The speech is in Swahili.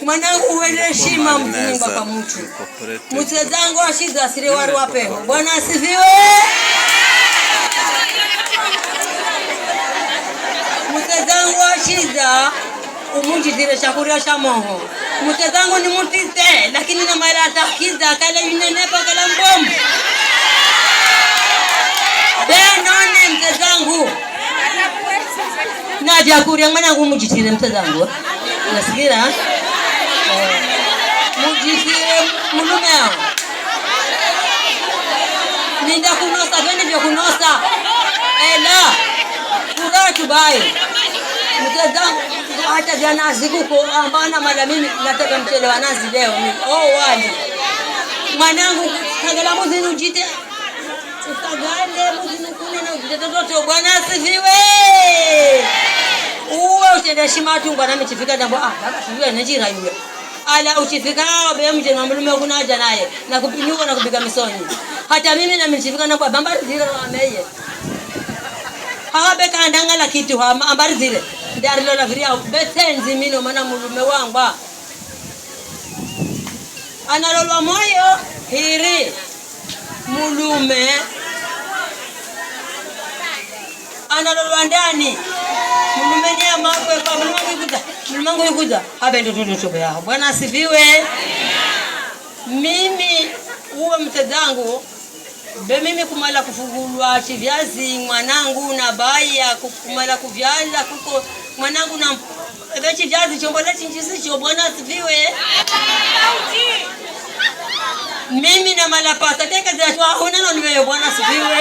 Mwanangu uwele heshima mzinyumba Ineza kwa mtu. Incorporated. Mutezangu ashiza asire waru wapeho. Bwana asifiwe. Mutezangu ashiza umunjizire chakuria cha moho. Mutezangu ni mutise lakini na mara atakiza kala yunenepa kala mbomu. Benone mtezangu. Na vyakuria mwanangu mujitire mtezangu. Nasikira? Mujitire mulume hao. Ninda kunosa vyeni vya kunosa. Ela kuratu bai. Mtezangu hata vya nazi kuko ambana mala mimi nataka mchele wa nazi leo mimi. Oh wali. Mwanangu kagala muzini ujite. Usagale muzini kune na ujite toto Bwana asifiwe. Uwe utende shima tu nami chifika dambo ah baba sijui anajira yule. Ala uchifika be mje na mlume kunaja naye na kupinyuka na kupiga misonyi. Hata mimi na mchifika na kwa bamba zile na meye. Hawabe kandanga la kitu ha ambari zile. Ndarilo la viria betenzi mino maana mulume wangu. Analolwa moyo hiri mulume analolwa ndani mulume ni amakwe kwa mulume yukuza mulume yukuza habe ndo tutu ya Bwana asifiwe. Mimi uwe mtezangu be mimi kumala kufugulwa chivyazi mwanangu na baya kumala kuvyala kuko mwanangu na be chivyazi chombo chinjisi Bwana asifiwe. Mimi na malapasa teka za huna no niwe Bwana asifiwe.